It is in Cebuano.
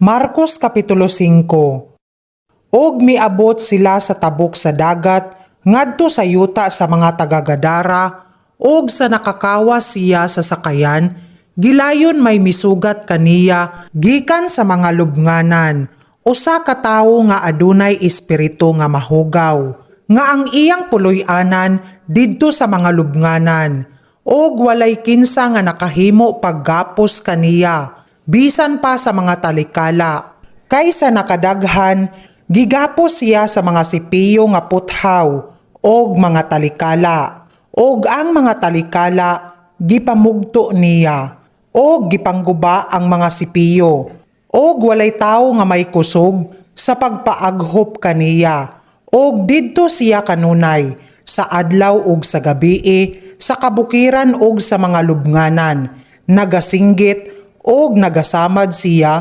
Marcos Kapitulo 5. Og miabot sila sa tabok sa dagat ngadto sa yuta sa mga taga-Gadara, og sa nakakawas siya sa sakayan, gilayon may misugat kaniya gikan sa mga lubnganan, usa ka tawo nga adunay espiritu nga mahugaw, nga ang iyang puloy-anan didto sa mga lubnganan, og walay kinsa nga nakahimo paggapos kaniya bisan pa sa mga talikala, kay sa nakadaghan gigapos siya sa mga sipiyo nga puthaw og mga talikala, og ang mga talikala gipamugto niya og gipangguba ang mga sipiyo, og walay tawo nga may kusog sa pagpaaghop kaniya. Og didto siya kanunay sa adlaw ug sa gabii sa kabukiran ug sa mga lubnganan, nagasinggit og nagasamad siya.